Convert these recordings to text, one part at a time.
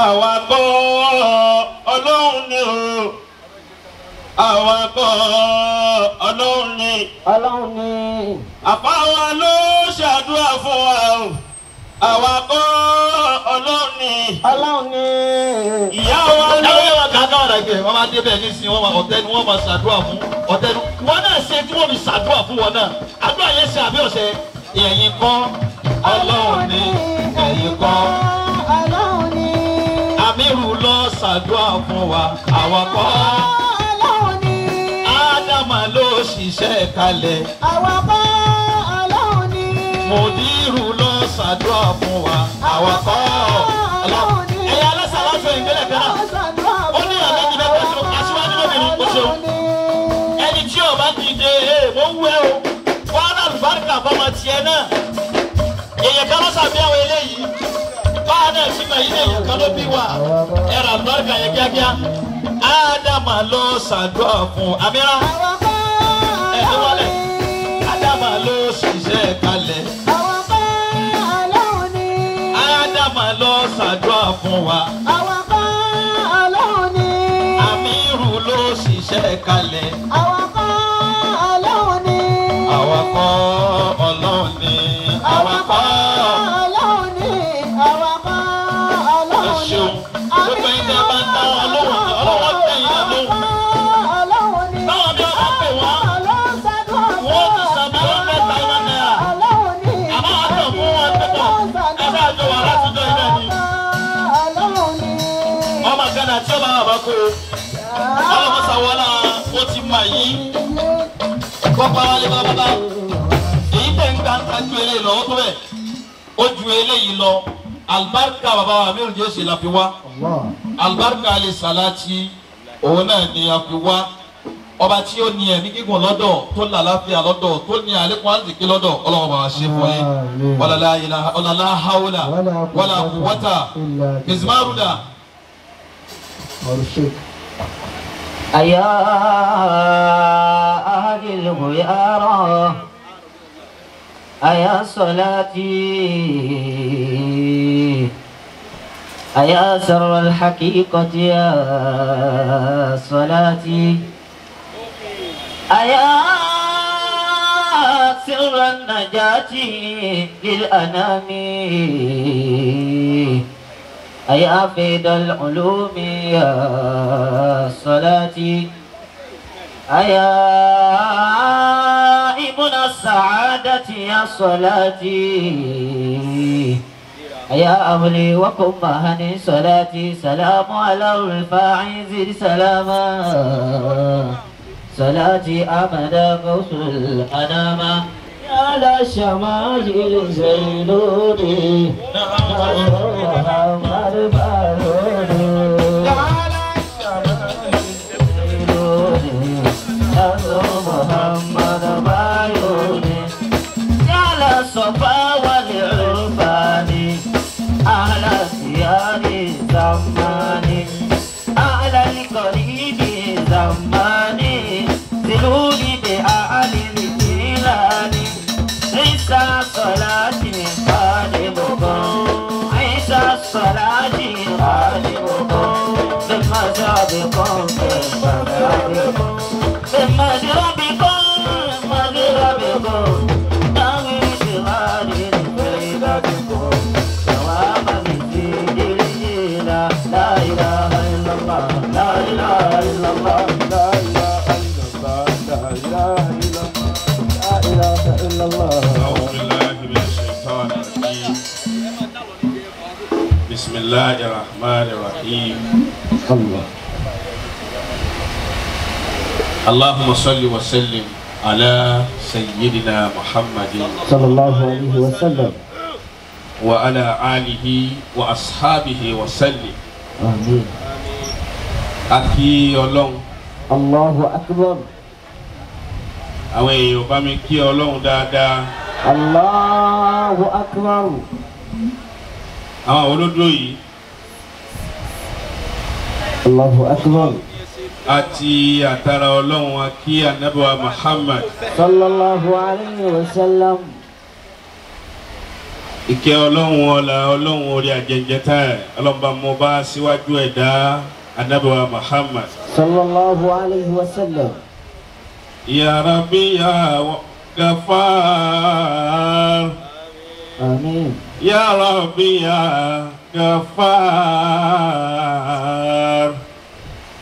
Àwa kọ́ Ọlọ́run ni o. Àwa kọ́ Ọlọ́run ni. Ọlọ́run ni. Àfa wa ló ṣàdúrà fún wa o. Àwa kọ́ Ọlọ́run ni. Ọlọ́run ni. Ìyá wa ló. Ẹ̀rọ yẹn wà kàkà ọ̀rọ̀ ẹgbẹ́ wọn máa débẹ̀ nísìnyí wọn máa ọ̀tẹ́nu wọn máa ṣàdúrà fún ọ̀tẹ́nu. Wọn náà ṣe tí wọ́n fi ṣàdúrà fún wọn náà. Àdúrà yẹn ṣe àbí ọ̀sẹ̀ ẹ̀yin kọ́ Ọlọ́run ni ẹ̀yin kọ́. Ọlọ́run ni. Àmírù ló ṣàdúrà fún wa àwa kọ́. Ọlọ́run ni. Ádámà ló ṣiṣẹ́ kalẹ̀. Àwa kọ́ Ọlọ́run ni. Mùdírù ló ṣàdúrà fún wa àwa kọ́. Ọlọ́run ni. Ẹ̀yin alásàlátù ìgbélẹ̀ kan náà. Ó ní àmẹ́jì mẹ́ta ṣe aṣíwájú lóbìnrin kò ṣeun. Ẹni tí ó bá dìde mo ń wẹ́ o. Wọ́n á lùbáríkà fọmọ tiẹ̀ náà. Èèyàn kan ló ṣàbí àwọn eléyìí. Báwa náà sì mọ̀ yín èèyàn kan ló bí wa. Ẹ̀rọ àlùbáríkà yẹn kíákíá. Ádámà ló ṣàdúrà fún Amira. Àwa kọ́ Ẹ̀mí wọlé. Ọlọ́run ni. Ádámà ló ṣiṣẹ́ kalẹ̀. Àwa kọ́ Ọlọ́run ni. Ádámà ló ṣàdúrà fún wa. Àwa kọ́ Ọlọ́run ni. Àmírù ló ṣiṣẹ́ kalẹ̀. Àwa kọ́ Ọlọ́run ni. Àwa kọ́ Ọlọ́run ni. Àwa kọ́ Ọlọ́run ni. Àwa kọ́ ẹ Ọlọ́run ni. ṣeun. Gbogbo ẹ̀yin tẹ́ ẹ bá ń dá wa lóhùn, Ọlọ́run tẹ̀yìn náà lóhùn. Ọlọ́run ni. Báwọn bí wọ́n bá pè wọ́n, wọ́n ti san bí wọ́n fẹ́ ta iná náírà. Ọlọ́run ni. Àmọ́ wọ́n tàn fún wọn pẹ́pọ̀. Ẹ bá jọ wà látijọ́ iná ni. Ọlọ́run ni. Ọmọ Gánà tí ó bá wà bá kó o. Ọlọ́mọ sàwọ́lá ó ti mọ yìí. Kọ́pá wálé bábábá. Èyí tẹ̀ ń gbà ń ta ju eléyìí lọ, ó tó bẹ̀. Ó ju eléyìí lọ. Àlùbáríkà bàbá wa Amiru Jesse la fi wá. Àlùbáríkà alẹ́ sàláàtì òun náà ni a fi wá. Ọba tí ó ní ẹ̀mí gígùn lọ́dọ̀ tó lálàáfíà lọ́dọ̀ tó ní àlékún àzìkí lọ́dọ̀ Ọlọ́run bá wa ṣe fún yín. Ọ̀làlá ilaha ọ̀làlá haúlà wàlà quwwata mizmaruda. أيا أهل الغيارى أيا صلاتي أيا سر الحقيقة يا صلاتي أيا سر النجاة للأنام أيا فيد العلوم يا صلاتي أيا ابن السعادة يا صلاتي أيا أهلي وكم مهني صلاتي سلام على الرفاع زد سلاما صلاتي أمد غوث الأنام على شمائل زينوني محمد باروني محمد باروني على الصفا والعرفان أهل السيار زماني أهل القريب زماني زلوني بأعلى الجيلان عيسى صلاتي خادمكم عيسى صلاتي خادمكم بمذهبكم بمذهبكم بمذهبكم ناوي شغالي لفيدتكم دوام بزيد الجيلة لا إله إلا الله لا إله إلا الله لا إله إلا الله لا إله إلا الله لا إله إلا الله. أعوذ بالله من الشيطان الرجيم. بسم الله الرحمن الرحيم. الله. اللهم صل وسلم على سيدنا محمد صلى الله عليه وسلم وعلى آله وأصحابه وسلم. آمين. A kí Ọlọ́run. الله أكبر. Àwọn èèyàn bá mi kí Ọlọ́run dáadáa. الله أكبر. Àwọn olódó yìí. الله أكبر. Àti àtàrà Ọlọ́run a kí Ànábì wa Muhammad. صلى الله عليه وسلم. Ìkẹ́ Ọlọ́run ọlá Ọlọ́run orí àjẹjẹ tá ẹ̀ ọlọ́mọba mo bá síwájú ẹ̀dá Ànábì wa Muhammad. Sallallahu alayhi wa sallam. Ya Rabbi ya Ghaffar. Àmín. Ya Rabbi ya Ghaffar.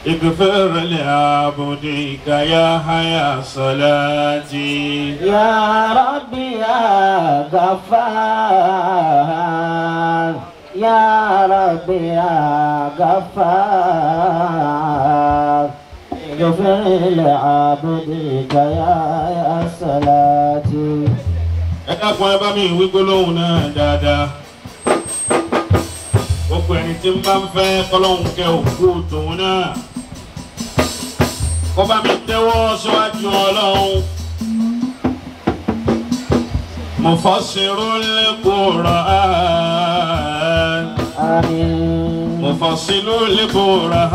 اغفر لعبدك يا حيا صلاتي. يا ربي يا غفار يا ربي يا غفار اغفر لعبدك يا حيا صلاتي. Ẹ dákun ẹ bá mi wí gbólóhùn náà dáadáa. Gbogbo ẹni tí ń bá ń fẹ́ kọ́lọ́hún kẹ òkú tòun náà kó bá mi tẹ́wọ́ síwájú Ọlọ́run. Mufassirul Qur'an. Àmín. Mufassirul Qur'an.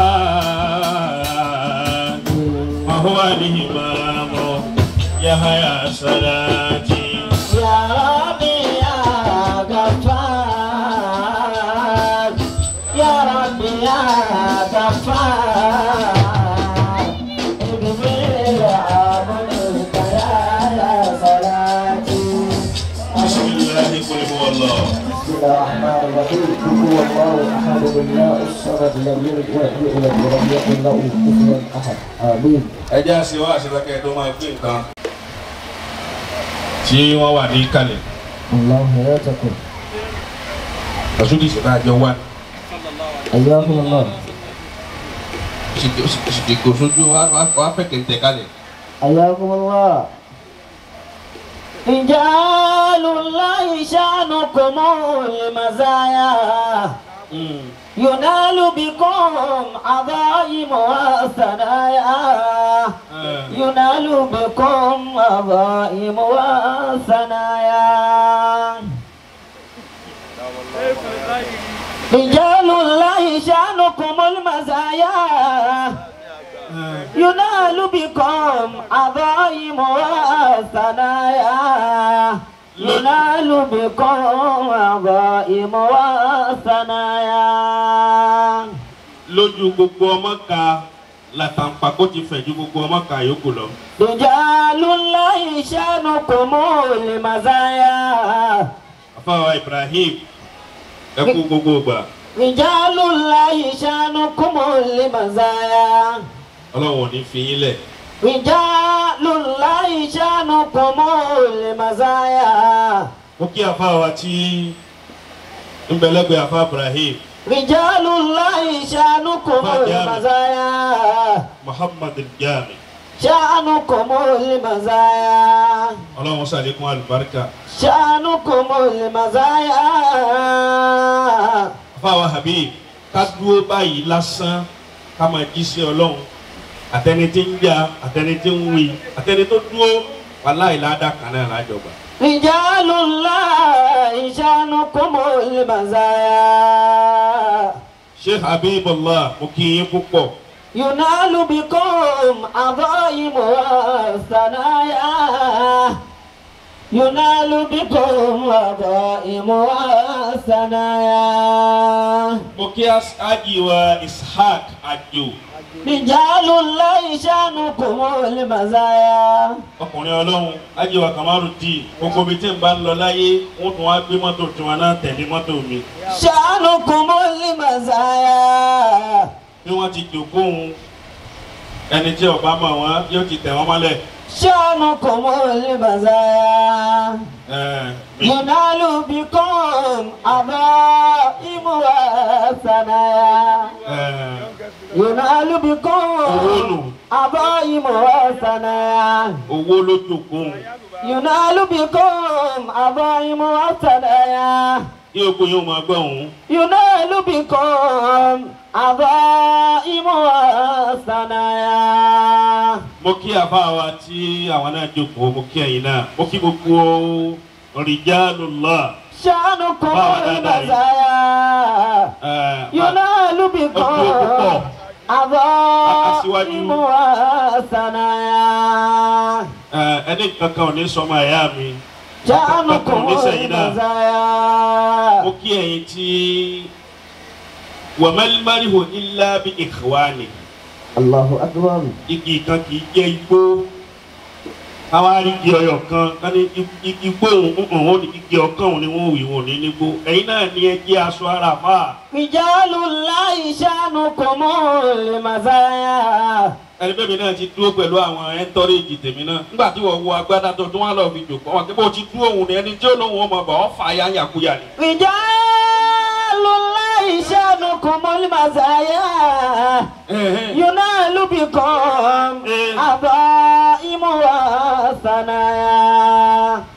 Wa huwa al-imam Yahya Salati. Ya Rabbi ya Ghaffar. Ya Rabbi ya Ghaffar. اغفر لعبدك يا صلاتي. بسم الله قل هو الله. بسم الله الرحمن الرحيم. قل هو الله احد الله الصمد لم يلد ولم يولد ولم يكن له كفوا احد. آمين. Ẹ jẹ́ àṣewá àṣewákẹ́ tó máa gbé nǹkan tí wọ́n wà ní kalẹ̀. الله حياتكم. Àṣùdì ìṣẹ̀dá àjọ wà. حياكم الله. Ìdìgbò sójú wa fẹ́ kẹ̀ǹtẹ̀ kalẹ̀. حياكم الله. رجال الله شأنكم المزايا ينال بكم عظائم والثنايا ينال بكم عظائم والثنايا. رجال الله شأنكم المزايا ينال بكم عظائم والثنايا ينال بكم عظائم والثنايا. Lójú gbogbo ọmọ ká làtàǹpàkò ti fẹ̀ ju gbogbo ọmọ ká yòókù lọ. رجال الله شأنكم المزايا. Àfáwà Ibrahim ẹ kú gbogbo ìgbà. رجال الله شأنكم المزايا. Ọlọ́run ò ní fi yín lẹ̀. رجال الله شأنكم المزايا. Mo kí àfáwà tí ń bẹ lẹ́gbẹ̀ẹ́ àfá Ibrahim. رجال الله شأنكم المزايا. Muhammad al-Jami. شأنكم المزايا. Ọlọ́run ṣàlékún àlùbáríkà. شأنكم المزايا. Àfáwà Habib ká dúró báyìí lásán ká máa jí sí Ọlọ́run. Àtẹni tí ń jà àtẹni tí ń wí àtẹni tó dúró wàláhì ládàá kan náà lájọba. رجال الله شأنكم المزايا. Sheikh Habibullah mo kí yín púpọ̀. ينال بكم عظائم والثنايا ينال بكم عظائم والثنايا. Mo kí ájì wa Ishaq Àjò. رجال الله شأنكم المزايا. Ọkùnrin Ọlọ́run ájì wa Kamaru di gbogbo ibi tí n bá ń lọ láyé wọ́n tún wá gbé mọ́tò tiwọn náà tẹ̀lé mọ́tò mi. شأنكم المزايا. Bí wọ́n ti jòkó òun ẹni tí ọba mọ̀ wọ́n yóò ti tẹ̀ wọ́n mọ́lẹ̀. شأنكم المزايا. ينال بكم عظائم والثنايا ينال بكم عظائم والثنايا. Owó ló jòkó òun. ينال بكم عظائم والثنايا. Ní ogun yóò máa gbọ́ òun. ينال بكم عظائم والثنايا. Mo kí àbá wa tí àwọn náà jókòó mo kí ẹ̀yin náà mo kí gbogbo Rijalullah. شأنكم المزايا ينال بكم عظائم والثنايا. Ẹni kankan ò ní sọmọ ẹ̀yà mi شأنكم المزايا. Mo kí ẹ̀yin tí wàmẹ́límárìhò ilá bí ikhwani. Allahu akbar. Igi kan kì í jẹ́ igbó. Àwa rí igi ọyọ kan ká ní igbó òun ò ní igi ọkàn òun ni wọ́n wì wọ́n ní nígbó. Ẹ̀yin náà ni ẹ jẹ́ aṣọ ara fà. Rijalullahi shanukumul mazaya. Ẹni bẹ́ẹ̀ mi náà ti dúró pẹ̀lú àwọn ẹ̀ńtọ́rẹ́jì tèmi náà. Nígbà tí wọ́n wọ agbádá tó tún wá lọ fi jòkó. Àwọn akẹ́kọ̀ọ́ ti dúró òun ni ẹni tí ó lóun ọmọ bọ̀ ọ́ fà yá yàkuyà ni. Rijalullahi shanukumul mazaya. Yunalu bikum adaimu wa sanaya.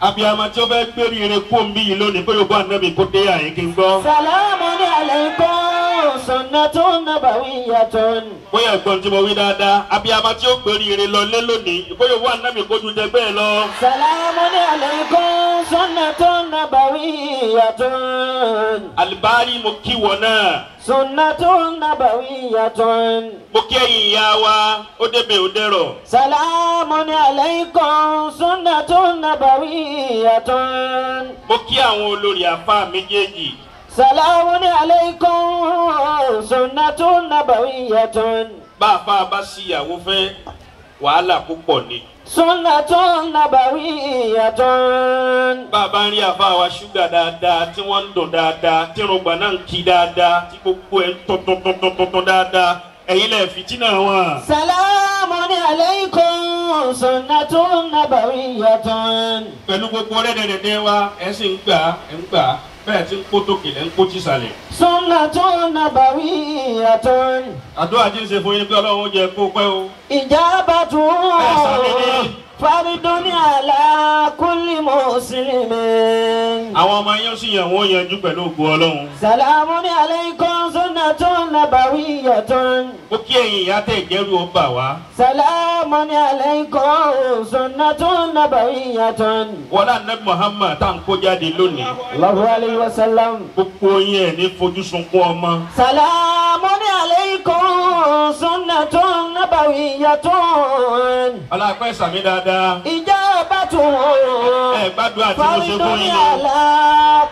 Abiyamọ tí ó fẹ́ gbérí eré kó ń bí yìí lónìí kó yóò bá ànábì kó dé àyè kí n gbọ́. Salamun alaykum sunnatun nabawiyyatun. Bóyá ẹ̀gbọ́n tí mo wí dáadáa, abiyamọ tí ó gbérí eré lọ lé lónìí kó yóò bá ànábì kó ju jẹgbẹ́ ẹ lọ. Salamun alaykum sunnatun nabawiyyatun. Àlùbárí mo kí wọ náà. Sunnatun nabawiyyatun. Mo kí ẹ̀yin ìyá wa, ó débẹ̀ ó dẹ̀rọ̀. Salamun alaykum sunnatun nabawiyyatun. Mo kí àwọn olórí àfa méjèèjì. Salamun alaykum sunnatun nabawiyyatun. Bá a fa bá sí ìyàwó fẹ́, wàhálà púpọ̀ ni. Sunnatun nabawiyyatun. Bá a bá ń rí àfa wa ṣúgà dáadáa tí wọ́n ń dùn dáadáa tí irùngbọ̀n náà ń kí dáadáa tí gbogbo ẹ̀ ń tọ̀tọ̀tọ̀tọ̀tọ̀ dáadáa ẹ̀yin lẹ̀ fìtínà wọn. Salamun alaykum sunnatun nabawiyyatun. Pẹ̀lú gbogbo rẹ́dẹ̀rẹ́dẹ́ wa ẹ̀ sì ń gbà ẹ̀ ń gbà bẹ́ẹ̀ tí ń kó tókè lẹ́ ń kó tìsàlẹ̀. Sunnatun nabawiyyatun. Àdúrà tí ń ṣe fún yín pé Ọlọ́run ó jẹ́ kó pẹ́ o. Ijabatu faridun ala kulli muslimin. Àwọn ọmọ yẹn sì yàn wọ́n yanjú pẹ̀lú ògo Ọlọ́run. Salamun alaykum sunnatun nabawiyyatun. Ó kí ẹ̀yin ìyá tẹ̀ jẹ́rú ó bà wá. Salamun alaykum sunnatun nabawiyyatun. Wọlá Nabi Muhammad tá à ń kó jáde lónìí. Allahu alayhi wa sallam. Gbogbo yín ẹ̀ ní fojú sunkún ọmọ. Salamun alaykum sunnatun nabawiyyatun. Ọlọ́pẹ́ sàmí dáadáa. Ijabatu ẹ gbàdúrà tí mo ṣe fún yín. faridun ala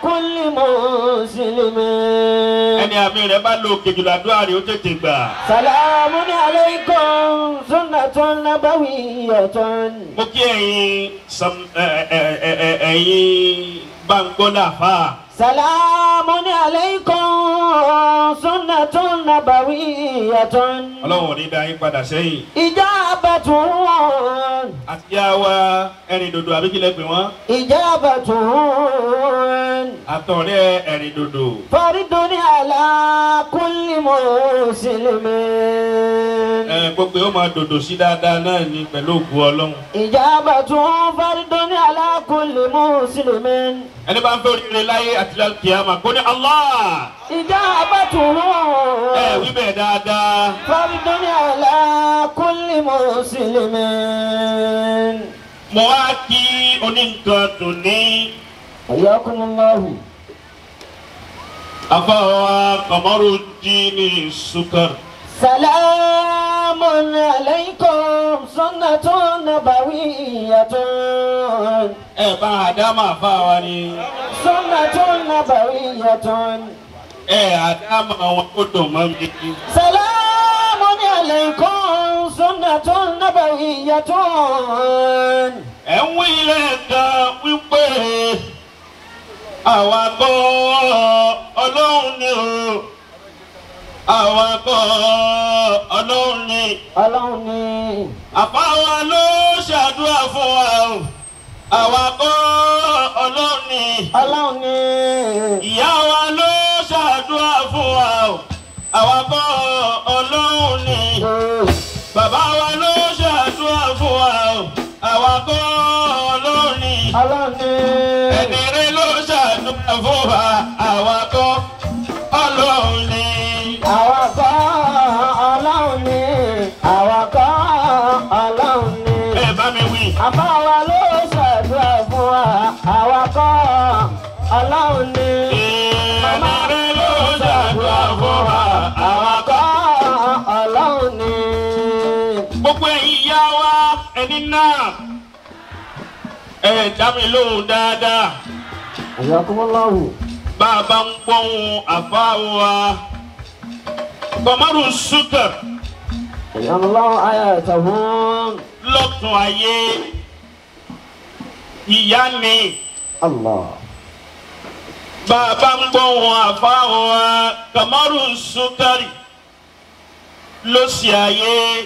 kulli muslimin. Ẹni àmì rẹ̀ bá lo kejìlá àdúrà rẹ̀ ó tètè gbà. Salamun alaykum sunnatun nabawiyyatun. Mo kí ẹ̀yin ẹ̀yin Báńgbọ́lá fà. Salamun alaykum sunnatun nabawiyyatun. Ọlọ́run ò ní dá yín padà sẹ́yìn. Ijabatu. Àti yá wa ẹ̀rìn dòdò àbí kílẹ̀ pè wọ́n. Ijabatu. Àtọ̀rẹ́ ẹ̀rìn dòdò. Faridun ala kulli muslimin. Ẹ gbogbo yóò máa dòdò sí dáadáa náà ní pẹ̀lú ògùn Ọlọ́run. Ijabatu faridun ala kulli muslimin. Ẹni bá ń fẹ́ oríire láyé àti lálùkìyámà kó ní Allah. Ijabatu. Ẹ wí bẹ́ẹ̀ dáadáa. Faridun ala kulli muslimin. Mo wá kí oníǹkan dùn ní. Hayyakumullahu. Afáwa Kamaru-Dini Sukar. Salamun alaykum sunnatun nabawiyyatun. Ẹ bá Ádámù àfáwa ni. Sunnatun nabawiyyatun. Ẹ Ádámù àwọn tó dùn mọ́ mi. Salamun alaykum sunnatun nabawiyyatun. Ẹ ń wí lẹ́ẹ̀kan wípé àwa kọ́ Ọlọ́run ni o. Àwa kọ́ Ọlọ́run ni. Ọlọ́run ni. Àfáwa ló ṣàdúrà fún wa o. Àwa kọ́ Ọlọ́run ni. Ọlọ́run ni. Ìyá wa ló ṣàdúrà fún wa o. Àwa kọ́ Ọlọ́run ni. Bàbá wa ló ṣàdúrà fún wa o. Àwa kọ́ Ọlọ́run ni. Ọlọ́run ni. Ẹni rẹ̀ ló ṣàdúrà fún wa. Àwa kọ́ Ọlọ́run ni. Àwa kọ́ Ọlọ́run ni. Àwa kọ́ Ọlọ́run ni. Ẹ bá mi wí. Àbá wa ló ṣàdúrà fún wa. Àwa kọ́ Ọlọ́run ni. Ẹni rẹ̀ ló ṣàdúrà fún wa. Àwa kọ́ Ọlọ́run ni. Gbogbo ẹ̀yin ìyá wa ẹni náà Ẹ dá mi lóhùn dáadáa. Ayakumullahu. Bàbá ń gbóhùn àfa wa. Kọ̀mọ́rù Sukar. Allahu ayatahu. Lọ́tún ayé ìyá ni. Allah. Bàbá ń gbóhùn àfa wa. Kọ̀mọ́rù Sukari ló sì ayé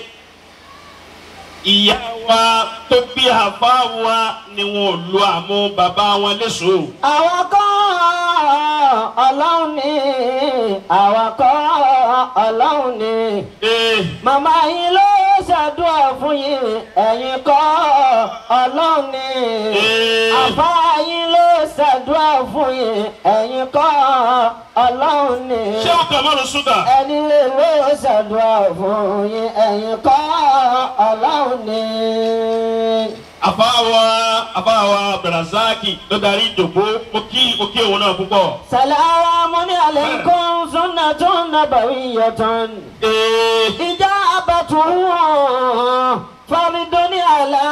ìyá wa tó bí àfa wa ni wọn ò lu àmú bàbá wọn léṣo. Àwa kọ́ Ọlọ́run ni, àwa kọ́ Ọlọ́run ni. Màmá yín ló ṣàdúrà fún yín, ẹ̀yin kọ́ Ọlọ́run ni. Àfá yín ló ṣàdúrà fún yín, ẹ̀yin kọ́ Ọlọ́run ni. Ṣé o kàn mọ́nu ṣúgà? Ẹni lè ló ṣàdúrà fún yín, ẹ̀yin kọ́ Ọlọ́run ni. Àfáwa Abdulrasaki ló darí ìjòkó, mo kí òun náà púpọ̀. Salamun alaykum sunnatun nabawiyyatun. Ijabatuhu fardun ala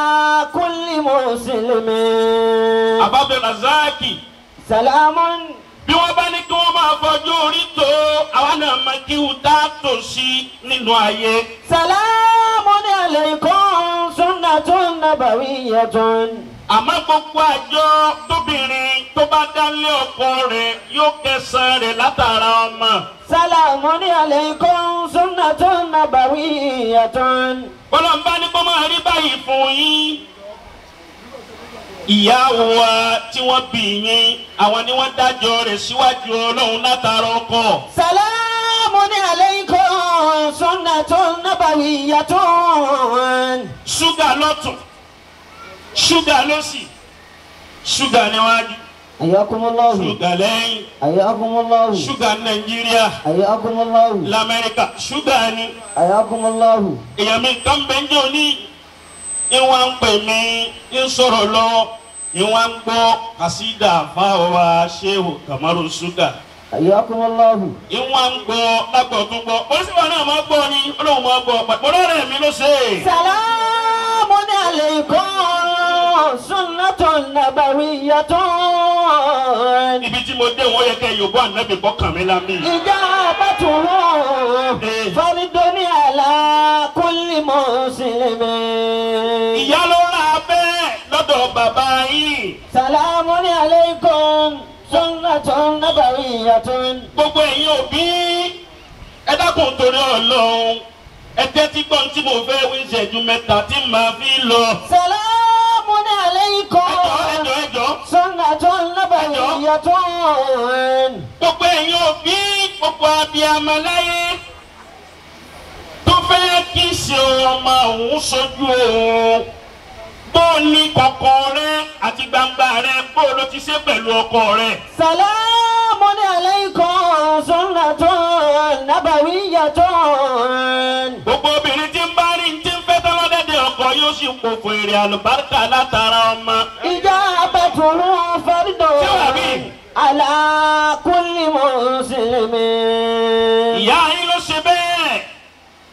kulli muslimin. Àfáà Abdulrasaki. Salamun. Bí wọ́n bá ní kí wọ́n máa fọjú orí tó, àwa náà máa kí wọ́n dá tòsí nínú ayé. Salamun alaykum sunnatun nabawiyyatun. Àmọ́ gbogbo àjọ tóbìnrin tó bá dálé ọkọ rẹ̀ yóò kẹsàn-án rẹ̀ látara ọmọ. Salamun alaykum sunnatun nabawiyyatun. Bọ́lá ń bá ní kó máa rí báyìí fún yín. Ìyá wa tí wọ́n bí yín, àwọn ni wọ́n dájọ́ rẹ̀ síwájú Ọlọ́run látara ọkọ. Salamun alaykum sunnatun nabawiyyatun. Ṣúgà lọ́tún, ṣúgà lósì, ṣúgà níwájú. Ayakumullahu. Ṣúgà lẹ́yìn. Ayakumullahu. Ṣúgà Nàìjíríà. Ayakumullahu. Lamẹ́ríkà ṣúgà ni. Ayakumullahu. Èèyàn mi kan bẹ́ẹ̀ ń jẹ́ òní. Ìwọ̀n ń pè mí, ń sọ̀rọ̀ lọ, ìwọ̀n ń gbọ́ kàsídà fáwa Shehu Kamaru Ṣúgà. Ayakumullahu. Ìwọ̀n ń gbọ́ lágbọ̀tún gbọ́. Oníṣègùn náà máa gbọ́ ni, Ọlọ́run máa gbọ́. Pàpọ̀ lọ́rẹ̀ mi ló ṣe. Salamun alaykum sunnatun nabawiyyatun. Ibi tí mo dé wọ́n yẹ kẹ́ Yorùbá ànábì kọ́ kàn mí lámì. Ijabatuhu fardun ala kulli muslimin. Ìyá ló rà bẹ́ẹ̀ lọ́dọ̀ bàbá yín. Salamun alaykum sunnatun nabawiyyatun. Gbogbo ẹ̀yin òbí ẹ dákun torí Ọlọ́run ẹ tẹ́tí gbọ́n tí mo fẹ́ wí ìṣẹ́jú mẹ́ta tí màá fi lọ. Salamun alaykum ẹjọ́ sunnatun nabawiyyatun. Gbogbo ẹ̀yin òbí gbogbo abiyamọ láyé tó fẹ́ kí ṣe ọmọ òun sojú òun bó ní kọ̀kọ̀ rẹ àti gbangba rẹ bó ló ti ṣe pẹ̀lú ọkọ rẹ. Salamun alaykum sunnatun nabawiyyatun. Gbogbo obìnrin tí ń bá rí tí ń fẹ́ tọ́lọ́dẹ̀dẹ̀ ọkọ yóò sì kófò èrè àlùbáríkà látara ọmọ. Ijabatuhu fardun ala kulli muslimin. Ìyá yín ló ṣe bẹ́ẹ̀.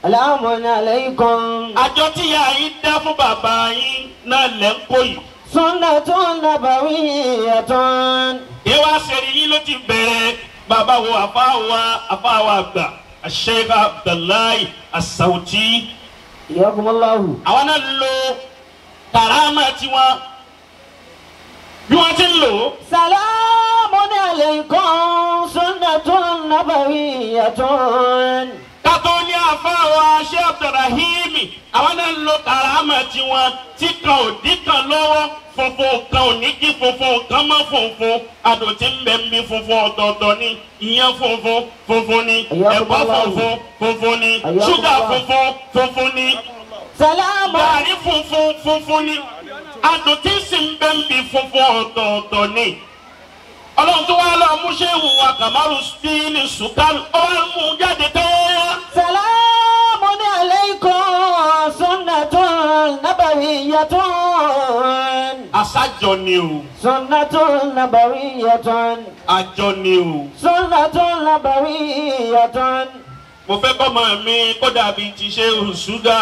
Salamun alaykum. Àjọ tí ìyá yín dá fún bàbá yín náà lẹ́ ń kó yìí. Sunnatun nabawiyyatun. Ìwà sẹ̀rí yín ló ti bẹ̀rẹ̀ bàbá wo àfáwa àgbà Sheikh Abdullahi As-Sauti. Yakumullahu. Àwọn náà lo kàrámà tiwọn bí wọ́n ti ń lò. Salamun alaykum sunnatun nabawiyyatun. Kátó ní àfáwa Sheikh Abdulrahim àwọn náà ń lo kàrámà tiwọn tí kan ò dí kan lọ́wọ́ funfun kan ò ní kí funfun kan mọ́ funfun adùn tí ń bẹ ń bí funfun ọ̀tọ̀ọ̀tọ̀ ni ìyẹn funfun funfun ni ẹ̀kọ́ funfun funfun ni ṣúgà funfun funfun ni gàrí funfun funfun ni adùn tí sì ń bẹ ń bí funfun ọ̀tọ̀ọ̀tọ̀ ni. Ọlọ́run tó wá lọ mú Shehu wa Kamaru Stini Sukari ọ̀rọ̀ mú jáde tẹ́. Salamun alaykum sunnatun nabawiyyatun. Àṣàjọ ni o. Sunnatun nabawiyyatun. Àjọ ni o. Sunnatun nabawiyyatun. Mo fẹ́ kọ́mọ mi kó dàbí ti Shehu Ṣúgà.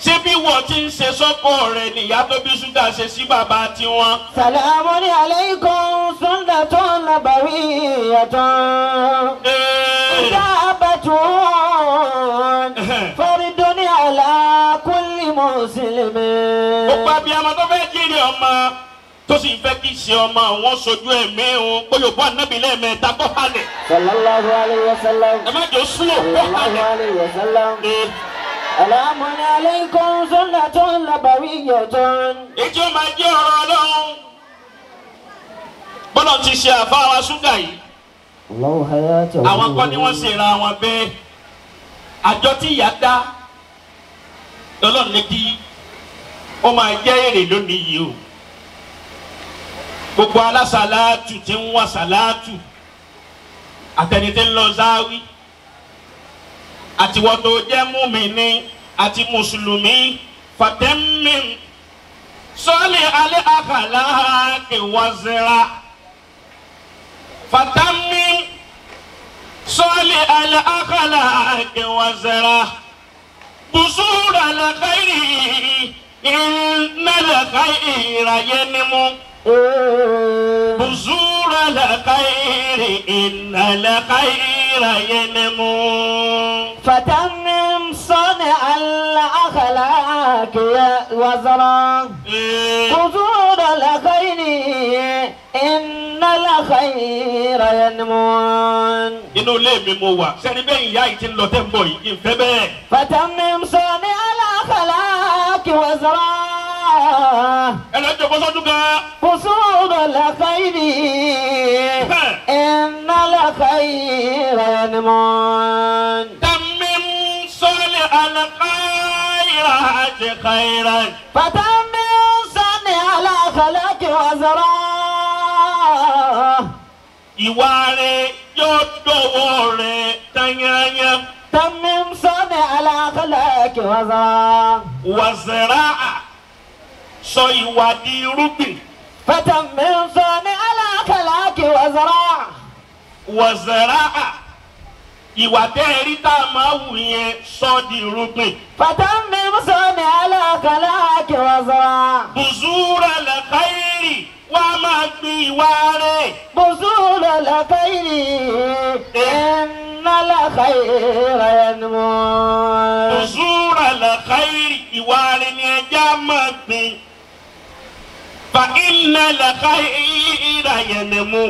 Ṣé bí wọ́n ti ń ṣe sọ́kọ rẹ̀ nìyá tó bí ṣúgà ṣe sí bàbá tiwọn? Salamun alaykum sunnatun nabawiyyatun. Ijabatun fardun ala kulli muslimin. Gbogbo abiyamọ tó fẹ́ jíire ọmọ tó sì fẹ́ kí ṣe ọmọ wọn sojú ẹ̀mí òun bóyá òbú ànábì lẹ́ẹ̀mẹ́ta kọ́ halẹ̀. Sallallahu alayhi wa sallam. Ẹ má jẹ́ sùlọ̀ kọ́ halẹ̀. Sallallahu alayhi wa sallam. Salamun alaykum sunnatun nabawiyyatun. Èjì ó máa jẹ́ ọ̀rọ̀ Ọlọ́run. Bọ́lá ti ṣe àfa wa ṣúgà yìí. Àwọn kan ni wọ́n ṣe ra wọn bẹ́ẹ̀. Àjọ tí ìyá dá lọ́lọ́run ní kí ó máa jẹ́ èrè lónìí yìí o. Gbogbo alásàlátù tí ń wá sàlátù àtẹni tí ń lọ záwí àtiwọ́ tó jẹ́ múmìnì àti mùsùlùmí fàtẹ́mì sọ́ọ̀lì alẹ́ àkàlà kìwọ́sẹ̀ra fàtẹ́mì sọ́ọ̀lì alẹ́ àkàlà kìwọ́sẹ̀ra bùsùrà lẹ́kàìrì ìnàlẹ́kàìrà yẹn ni mú. بزور الخير إن الخير ينمو. فتمم صنع الأخلاق وزرا بزور الخير إن الخير ينمو. Inú ilé mi mo wà sẹ́ni bẹ́ẹ̀ ìyá yìí ti ń lọ tẹ́ ń bọ̀ yìí kí n fẹ́ bẹ́ẹ̀. فتمم صنع الأخلاق وزرا. Ẹ lọ jọ bọ́sọ́dún kan. قصور الخير إن الخير ينمو. تمم صنع الخيرات خيرا. فتمم صنع الأخلاق وزرا. Ìwà rẹ̀ yóò dọ̀wọ́ rẹ̀ tanyanya. تمم صنع الأخلاق وزرا. وزرا sọ ìwà di irúgbìn. فتمم صنع الأخلاق وزرا. wọ̀zẹ̀rà ìwà tẹ́ ẹ rí tá a máa wù yẹn sọ di irúgbìn. فتمم صنع الأخلاق وزرا. bùsùrà lẹ́kàírì wá máa gbin ìwà rẹ̀. بذور الخير إن الخير ينمو. bùsùrà lẹ́kàírì ìwà rẹ̀ ni ẹja máa gbin. Fa iná lẹ́kàírà yẹnìmú.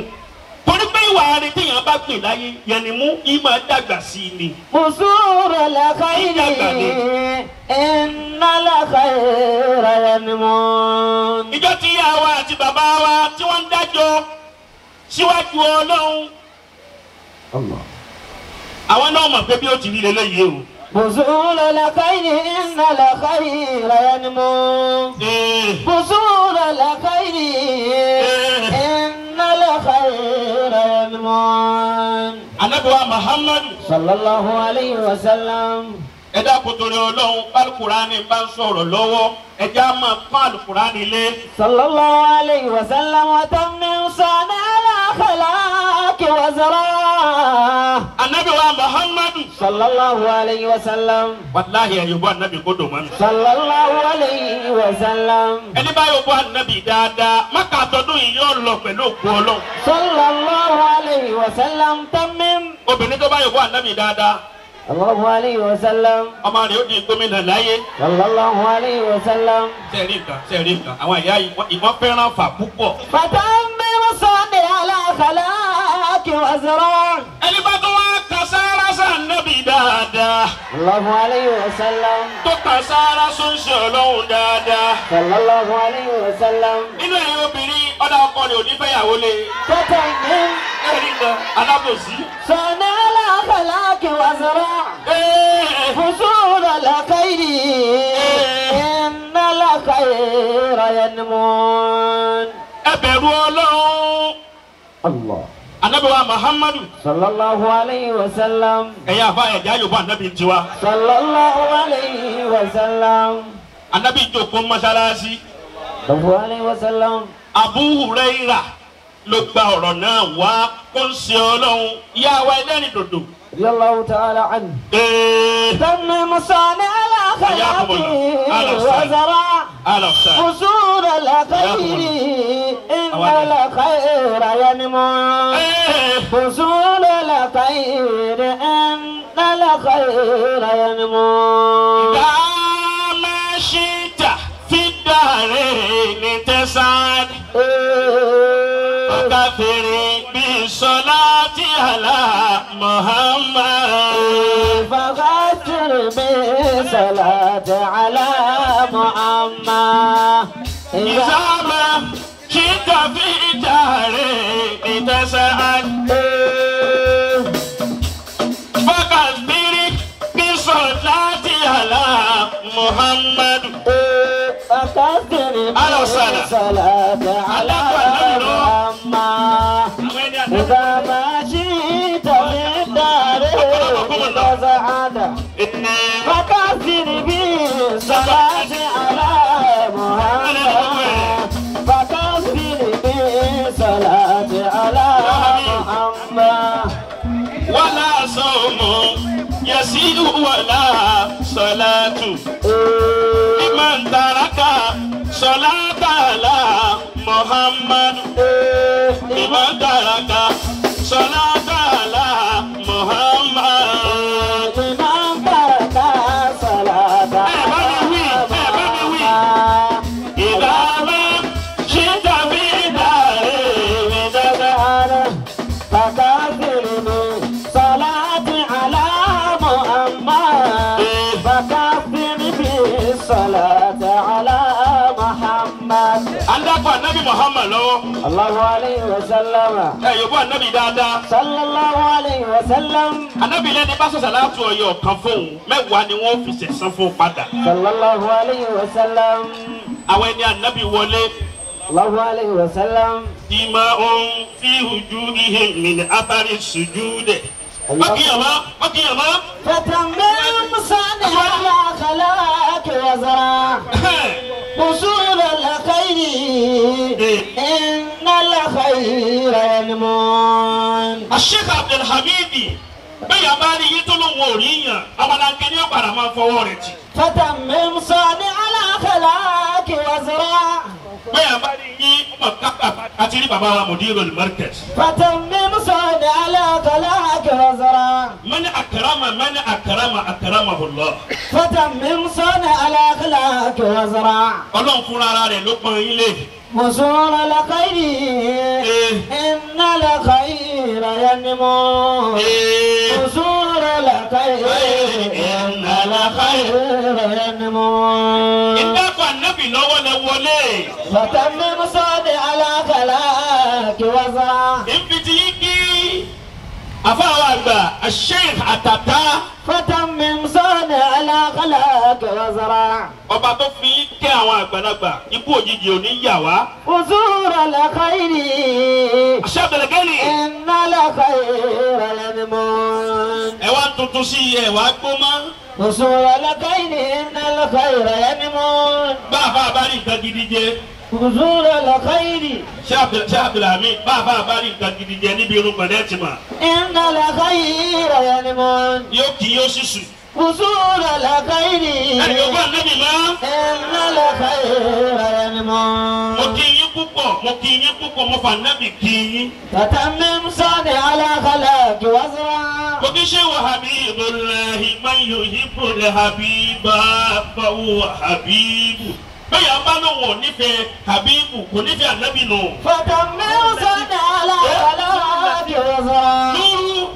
Torí pé ìwà rẹ̀ téèyàn bá gbìn láyé yẹnìmú yìí máa dàgbà sí i ni. بذور الخير إن الخير ينمو. Ìjọ tí ìyá wa àti bàbá wa tí wọ́n ń dájọ́ síwájú Ọlọ́run. Àwọn náà mọ̀ pé bí ó ti rí leléyìí o. بذور الخير إن الخير ينمو. بذور الخير إن الخير ينمو. Ànábì wa Muhammadu sallallahu alayhi wa sallam. Ẹ dákun torí Ọlọ́run Al-Kùránì bá ń sọ̀rọ̀ lọ́wọ́ ẹ jẹ́ á máa pọ́n Al-Kùránì lé. sallallahu alayhi wa sallam wa tammim صنع الأخلاق وزرا. Ànábì wa Muhammadu sallallahu alayhi wa sallam. Wàláhì ẹ̀ yóò bọ́ ànábì kó dùn mọ́ mi. sallallahu alayhi wa sallam. Ẹni bá yóò bọ́ ànábì dáadáa Mákà tọdún yìí yóò lọ pẹ̀lú òkú Ọlọ́run. sallallahu alayhi wa sallam tammim. Obìnrin tó bá yóò bọ́ ànábì dáadáa. Sallallahu alayhi wa sallam. Ọmọ rẹ̀ ó di gómìnà láyé. Sallallahu alayhi wa sallam. Sẹ́ẹ̀rí nǹkan sẹ́ẹ̀rí nǹkan àwọn ìyá yìí wọ́n fẹ́ràn fà púpọ̀. Fatammim صنع الأخلاق وزرا. Ẹni bá tó wá kan sára sànẹ́bì dáadáa. Sallallahu alayhi wa sallam. Tó kan sára sọ́nṣẹ́ Ọlọ́run dáadáa. Sallallahu alayhi wa sallam. Inú ẹ̀yin obìnrin ọ̀dà ọkọ rẹ̀ ò ní fẹ́yàwó lé. Fatammim Ẹ̀rí nǹkan alábòsí. صنع الأخلاق وزرا. فصول الخير إن الخير ينمو. Ẹ bẹ̀rù Ọlọ́run. Allah. Ànábì wa Muhammadu. Sallallahu alayhi wa sallam. Ẹ̀yin àfa ẹ̀já Yorùbá ànábì tiwa. Sallallahu alayhi wa sallam. Ànábì jókòó mọ́sálásí. Sallallahu alayhi wa sallam. Abu Huraira ló gba ọ̀rọ̀ náà wá kó ń ṣe Ọlọ́run ìyá wa ẹlẹ́rìn dòdò. Radiyallahu ta'ala anhu. تمم صانع الأخلاق الأخلاق وزرع قصور الخير إن الخير ينمو قصور الخير إن الخير ينمو إذا ما شئت في الدارين تسعد فكفر بالصلاة على محمد فكفر بالصلاة على محمد إذا ما شئت في الدارين تسعد فكفر بالصلاة على محمد فكفر بالصلاة على محمد إذا ما شئت في الدارين تسعد فكفر بالصلاة على محمد فكفر بالصلاة على محمد ولا صوم يسير ولا صلاة لمن ترك صلاة على محمد لمن ترك صلاة على محمد لمن ترك صلاة على محمد إذا ما شئت في دارين تسعد فكفر بالصلاة على محمد فكفر بالصلاة على محمد Andakọ anabi Muhammad lọ́wọ́. Allahu alayhi wa sallam. Ẹ yòókù anabi dáadáa. Sallallahu alayhi wa sallam. Anabi lẹ́ni bá sọ̀sọ̀ láti ọyọ kan fóun mẹ́wàá ni wọ́n fi sẹ̀sán fún padà. Sallallahu alayhi wa sallam. Àwọn ẹni anabi wọlé. Allahu alayhi wa sallam. Ìmọ̀ ohun fi ojú ihe min athari sujud. Mọ́kìyàmá mọ́kìyàmá. Fatamim sani ala khalaq wa zara. وصول الخير إن الخير ينمون الشيخ عبد الحميد bẹ́ẹ̀ bá rí yín tó lóun ò rí yàn abalanke ní ọ̀padà máa fọwọ́ rẹ̀ tì. فتمم صانع الأخلاق وزرع bẹ́ẹ̀ bá rí yín ọmọ kápá àti rí bàbá wa mudirul markaz. فتمم صانع الأخلاق وزرع من أكرم من أكرم أكرمه الله. فتمم صانع الأخلاق وزرع Ọlọ́run fúnra ara rẹ̀ ló pọ́n yín lé. وصول الخير إن الخير ينمو وصول الخير إن الخير ينمو Ìdáàbò ànábì lọ́wọ́ lẹ wọlé. فتمم صانع الأخلاق وزرع Ìfìtì yín kí àfáwọn àgbà Sheikh Àtàtà فتمم صانع الأخلاق وزرع ọba tó fi kẹ́ àwọn àgbàlagbà ikú òjijì ò ní yà wá. وزور الخير Sheikh Abdulgani إن الخير ينمون ẹ wá tuntun sí ẹ wá gbó mọ́. وزور الخير إن الخير ينمون Bá a bá a bá rí nǹkan gidi jẹ. وزور الخير Sheikh Abdulhamid bá a bá a bá rí nǹkan gidi jẹ níbi irun gbọ̀dẹ́ ti mà. إن الخير ينمون Yóò kí yóò sísù. وزور الخير Ẹnì kan bá ànábì mọ́. إن الخير ينمون Mo kí yín púpọ̀, mo kí yín púpọ̀, mo fà nábì kí yín. فتمم صانع الأخلاق وزرع Mo kí ṣé wà Habibullahi man yuhibbul habiba fahuwa habibu. Bẹ́ẹ̀ yà bá lóun ò nífẹ̀ẹ́ Habibu kò nífẹ̀ẹ́ ànábì nù. فتمم صانع الأخلاق وزرع Núrú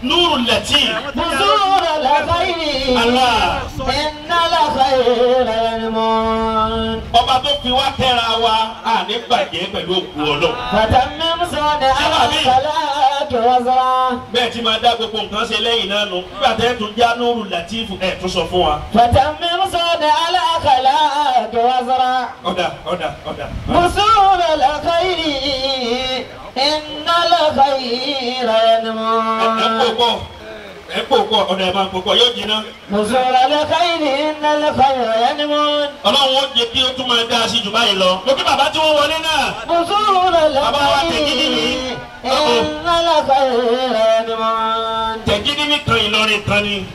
Núrú Latif. وزور الخير Allah. إن الخير ينمون Ọba tó fi wá tẹ́ra wa, a ní bàjẹ́ pẹ̀lú òkú Ọlọ́run. فتمم صانع الأخلاق وزرع Bẹ́ẹ̀ tí máa dá gbogbo nǹkan ṣe lẹ́yìn náà nù. Nígbà tẹ́ ẹ tún já Núrú Latif ẹ̀ tún sọ fún wa. فتمم صانع الأخلاق وزرع Ọ̀dà ọ̀dà ọ̀dà. وصول الخير إن الخير Ẹ ينمون kó pọ̀ ẹ kó pọ̀ ọ̀dà ẹ̀ máa kó pọ̀ yóò jiná. وصول الخير إن الخير ينمون Ọlọ́run ó jẹ́ kí ó tún máa dá a sí jù báyìí lọ. Mo kí bàbá tí wọ́n wọlé náà. وصول Bàbá wa tẹ̀gídì ní. الخير إن الخير ينمون Tẹ̀gídì ní kan Ìlọrin kan ni.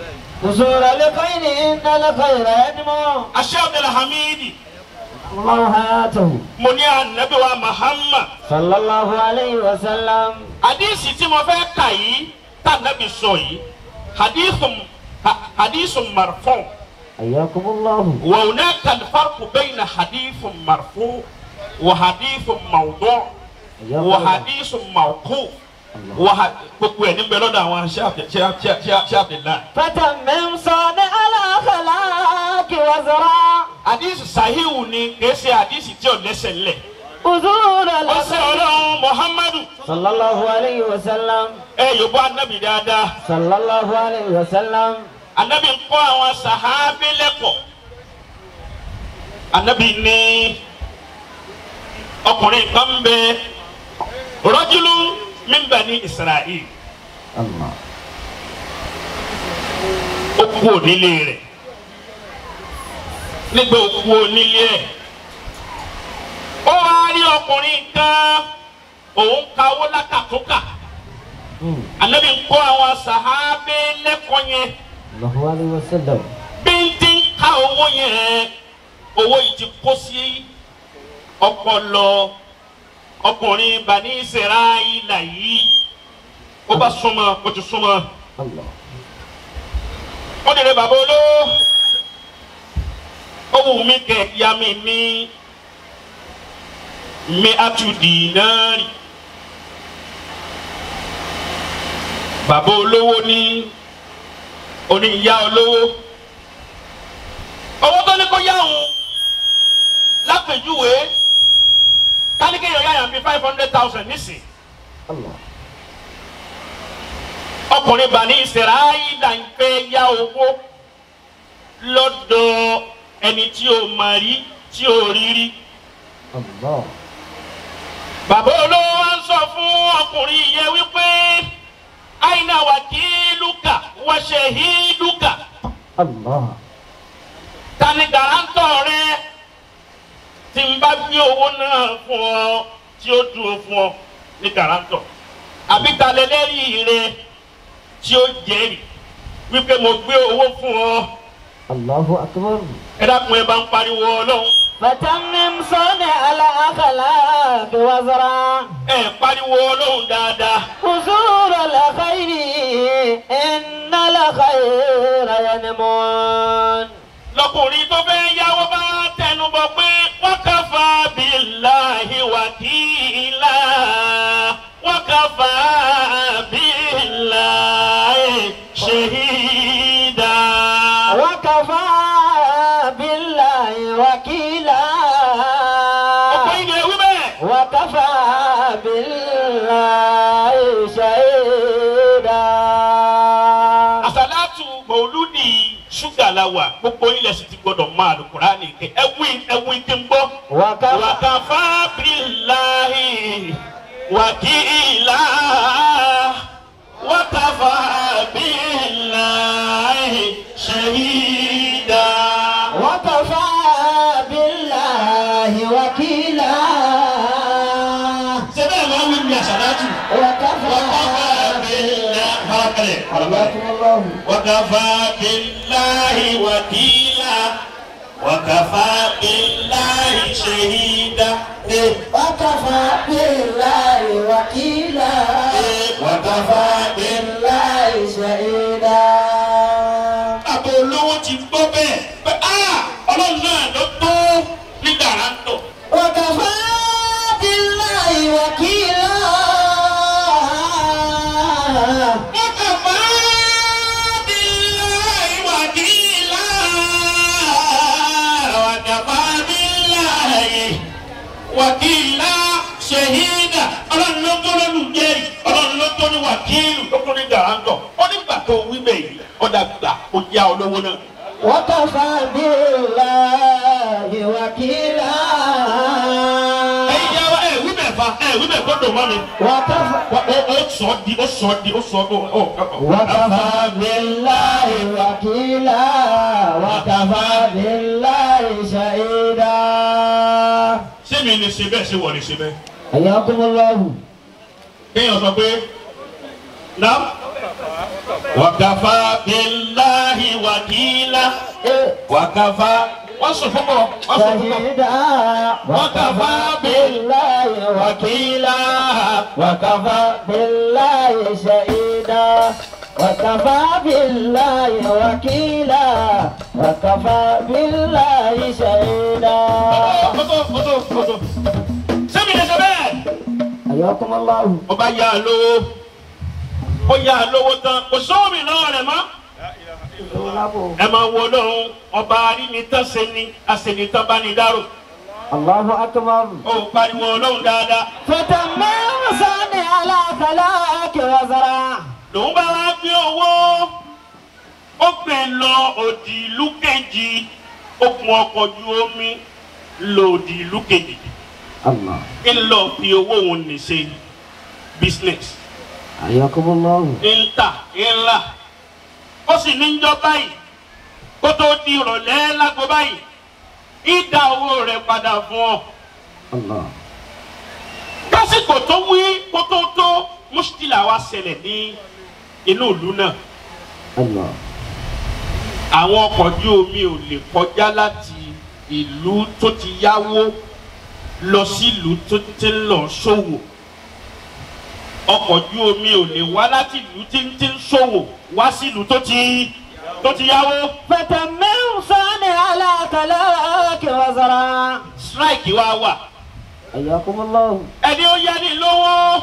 قصور الخير إن الخير ينمو. Aṣẹ́ Abdulhamidi. الله حياته. Mo ní Ànábì wa Muhammad. Sallallahu alayhi wa sallam. Hadisi tí mo fẹ́ kà yìí tá Ànábì sọ yìí hadithun marfu. Hayyakumullahu. Wa hunaka al-farqu bayna hadithun marfu wa hadithun mawdu' wa hadithun mawquf. Gbogbo ẹ̀ níbẹ̀ lọ́dọ̀ àwọn ṣé Abdullahi. Fatammim sani al-akhlaqi wa zara. Hadisi sahihu ni kìí ṣe hadisi tí ò lẹ́sẹ̀ lẹ̀. Uzur al. Ó ṣe Ọlọ́run Muhammadu. Sallallahu alayhi wa sallam. Ẹ yòbó anabi dáadáa. Sallallahu alayhi wa sallam. Anabi ń kọ́ àwọn sàhábé lẹ́kọ̀ọ́. Anabi ní ọkùnrin kan bẹ rajulun min bani Isra'il. Allah. Ó kú onílé rẹ̀. Nígbà ó kú onílé ẹ̀. Ó wá rí ọkùnrin kan òun kawó lákàtúnkà. Ànábì ń kọ́ àwọn sàhábé lẹ́kọ̀ọ́ yẹn. Allahu alayhi wa sallam. Bí n ti ń ka owó yẹn, owó yìí ti kó sí ọpọlọ ọkùnrin Bani Israila yìí. Ó bá súnmọ́, ó ti súnmọ́. Ó dèrè bàbá olówó. Ó wù mí kẹ̀ ya mi ní mi atu dinari. Bàbá olówó ní oníyá olówó. Owó tó ní kó yá òun lápèjúwe káníkéyàn yáyàn bíi 500,000 nísìn. Ọkùnrin Bani Israila ń fẹ́ yá owó lọ́dọ̀ ẹni tí ó mọ̀ rí tí ó rí rí. Bàbá olówó wa ń sọ fún ọkùnrin yẹn wípé aina wakiluka wa shahiduka. Ta ni garantọ̀ rẹ tí n bá gbé owó náà fún ọ tí ó dúró fún ọ ní garantọ̀, àbí ta lẹlẹ́rìí rẹ tí ó jẹ́rìí wípé mo gbé owó fún ọ. Allahu akbar. Ẹ dákun ẹ bá ń pariwo Ọlọ́run. Fatammim sani al-akhlaqi wa zara. Ẹ pariwo Ọlọ́run dáadáa. Uzur al-khayri inna al-khayra yanmun. Lọkùnrin tó fẹ́ yáwó bá tẹnubọ pé wa kafa billahi wakila wa kafa billahi shahida. Wa kafa billahi wakila. Ọ̀pọ̀ ìgbẹ́ wí bẹ́ẹ̀. Wa kafa billahi shahida. Àsàlátù mọ̀lúdì ṣúgà la wà, gbogbo ilẹ̀ sì ti gbọdọ̀ máa Al-Kùránì kẹ. Ẹwí tí ń gbọ́. Wa kafa billahi wakila wa kafa billahi shahida. Wa kafa billahi wakila. Ṣé bẹ́ẹ̀ máa ń wí ní àsàlátù? Wa kafa billahi. Wa kafa billahi wakila wa kafa billahi shahida. Wa kafa billahi wakila wa kafa billahi shahida. Àbò olówó ti gbọ́ bẹ́ẹ̀ pé Ọlọ́run náà ló tó ní gàrántọ̀. Wa kafa billahi wakila. Wa kafa billahi wakila wa kafa billahi wakila shahida. Ọlọ́run ló tó lọ́lù jẹ́rìí, Ọlọ́run ló tó ní wàkílù tó tó ní gàrántọ̀. Ó nígbà tó wí bẹ́ẹ̀ yìí, ó dàgbà ó já olówó náà. Wa kafa billahi wakila. Ẹ̀yin jẹ́ wa ẹ̀ wí bẹ́ẹ̀ fa ẹ̀ wí bẹ́ẹ̀ gbọ́dọ̀ mọ́ mi. Wa kafa. Ó sọ di ó sọ di ó sọ ó. Wa kafa billahi wakila wa kafa billahi shahida. Ṣé mi lè ṣe bẹ́ẹ̀ ṣé wọ́n lè ṣe bẹ́ẹ̀? Hayyakumullahu. Kéèyàn sọ pé náà Wakafa billahi wakila. Wakafa. Wọ́n sùn fún bọ̀. Wọ́n sùn fún bọ̀. شهيدا Wakafa بالله wakila. وكفى بالله شهيدا وكفى بالله وكيلا وكفى بالله شهيدا. Mọ́tò mọ́tò mọ́tò. Sẹ́mi lè sọ bẹ́ẹ̀. حياكم الله. Ọba yà á lówó. Ó yà á lówó tán. Kò sóòmì lọ́wọ́ rẹ̀ mọ́. Ẹ máa wo lóhun ọba arínitán ṣe ni aṣènitán bá ní dárò. الله أكبر. Ó pariwo Ọlọ́run dáadáa. فتمم صانع على خلاك وزرع. Lòun bá wá gbé owó ó gbé lọ òdì ìlú kejì ó kun ọkọ̀ ju omi lọ òdì ìlú kejì الله. ń lọ fi owó òun ní ṣe business حياكم الله. ń tà ń rà ó sì ní jọ báyìí kó tó di ìrọ̀lẹ́ lágbo báyìí ìdá owó rẹ̀ padà fún ọ. الله. Lásìkò tó wí kó tó tó mùsùlùmí wa ṣẹlẹ̀ ní inú ìlú náà. الله. Àwọn ọkọ̀ ojú omi ò lè kọjá láti ìlú tó ti yáwó lọ sí ìlú tó ti ń lọ ṣòwò. Ọkọ̀ ojú omi ò lè wá láti ìlú tí ń ti ń ṣòwò wá sí ìlú tó ti yáwó. فتمم صانع على خلاك وزرع. Strike wa wà. حياكم الله. Ẹni ó yá ni lówó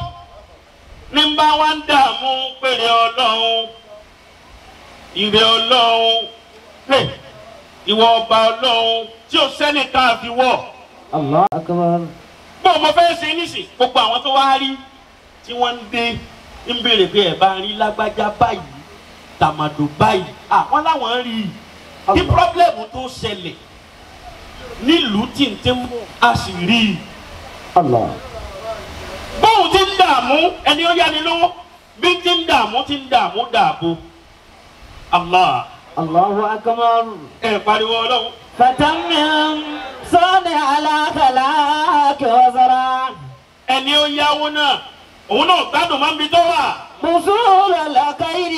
ní bá wa ń dààmú pèrè Ọlọ́run ìrè Ọlọ́run pè ìwọ ọba Ọlọ́run tí ò sẹ́ni ká fi wọ̀. الله أكبر. Bó o mọ fẹ́ ṣe nísìn gbogbo àwọn tó wá rí tí wọ́n ń dé ń béèrè pé ẹ̀ bá rí lágbájá báyìí tàmàdò báyìí àwọn láwọn rí i kí pírọ́blẹ̀mù tó ṣẹlẹ̀ nílùú tí ń tẹ́ mú a sì rí i. الله. Bóun ti ń dààmú ẹni ó yáni lówó bí ti ń dààmú ti ń dààmú dààbò. Allah الله أكبر. ẹ pariwo Ọlọ́run. فتمم صانع على خلاك وزرع. Ẹni ó yáwó náà òun náà gbádùn máa ń bi tó wà. وصول الخير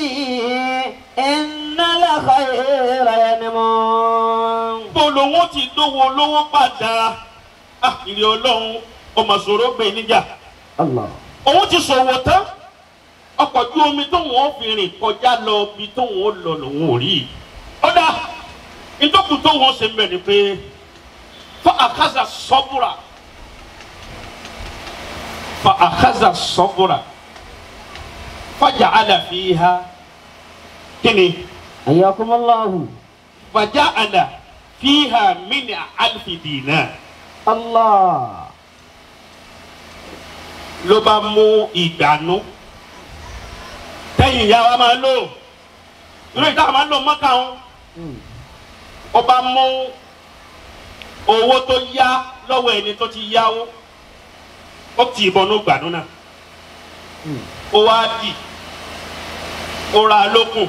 إن الخير ينمو. Bó lòun ó ti dówó lówó padà ìrì Ọlọ́run ọmọ sọ̀rọ̀ gbé níjà. الله. Òun ti ṣòwò tán ọkọ̀ ojú omi tóun ó fi rìn kọjá lọ bí tóun ó lọ lòun ò rí. Ọ̀dà ìtòkù tóun ó ṣe mẹ́rin pé fa àkàzà sọ́bùrà fa àkàzà sọ́bùrà fàjà àlàfíà kíni. حياكم الله. Fàjà àlàfíà mí ní àlùfíì dìínà. الله. Ló bá mú ìgbànú tẹ́yìn ìyá wa máa lò irú ìta máa ń lò mọ́kà ń ó bá mú owó tó yá lọ́wọ́ ẹni tó ti yáwó ó ti ìbọnú gbànú náà ó wá dì ó ra lókun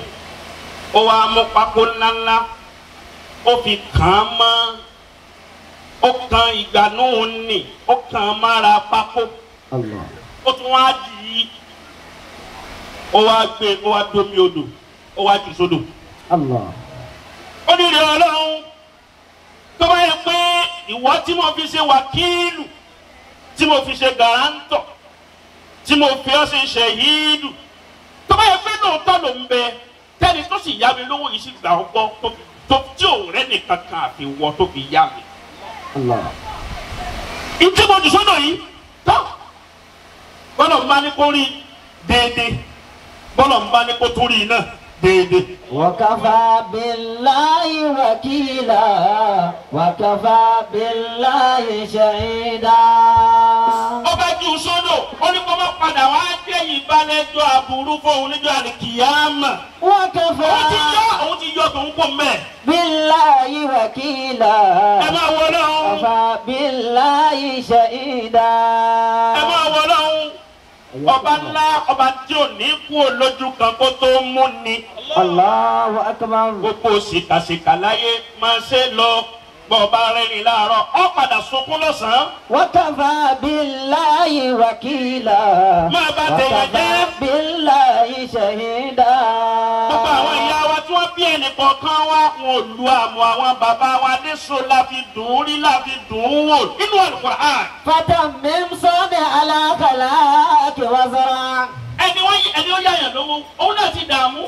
ó wá mú pákó ńláńlá ó fi kàn án mọ́ ó kan ìgbànú nì ó kàn án mára pákó. Allah. Ó tún wá dì í ó wá gbé ó wá domi odò ó wá jù sódò. Allah. Ó ní ìrẹ̀ Ọlọ́run tó bá yẹ pé ìwọ tí mo fi ṣe wákìlù tí mo fi ṣe gàrántọ̀ tí mo fi ọ́ ṣe ṣẹ̀hídù tó bá yẹ pé lóòótọ́ ló ń bẹ tẹ́ni tó sì yá mi lówó yìí sì gbà ọ́ gbọ́ tó tí òun rẹ́ nìkan kan àfi wọ tó fi yá mi. Allah. Ìtí mo jù sódò yìí tọ́ bọ́lọ̀ ń bá ní kó rí déédéé bọ́lọ̀ ń bá ní kó tún rí iná déédéé. وكفى بالله وكيلا وكفى بالله شهيدا. Ọba jù sódò ó ní kó má padà wá jẹ́ ìbálẹ́jọ́ aburú fóun níjọ́ àlìkìyámà. وكفى Òun ti yọ òun ti yọ tòun kò mẹ́. بالله وكيلا Ẹ máa wọ Ọlọ́run. وكفى بالله شهيدا. Ẹ máa wọ Ọlọ́run. Ọba ńlá ọba tí ò ní kú olójú kan kó tó mú ni. Allahu akbar. Gbogbo ṣìkàṣìkà láyé máa ṣe lọ. Bọ̀ọ̀bá rẹ́rìn láàárọ̀, ó padà sunkún lọ́sàn-án. Wakafa billahi wakila. Máa bá tẹ̀yàn jẹ́. Wakafa billahi shahida. Gbogbo àwọn ìyá wa tí wọ́n bí ẹnì kọ̀ọ̀kan wá, wọn ò lu àmọ́ àwọn bàbá wa níṣó la fi dùn ún rí la fi dùn ún wò nínú Al-Qur'an. Fatammim sani ala khalaqi wazra. Ẹni wọ́n ẹni ó yáyàn lówó, òun náà ti dààmú.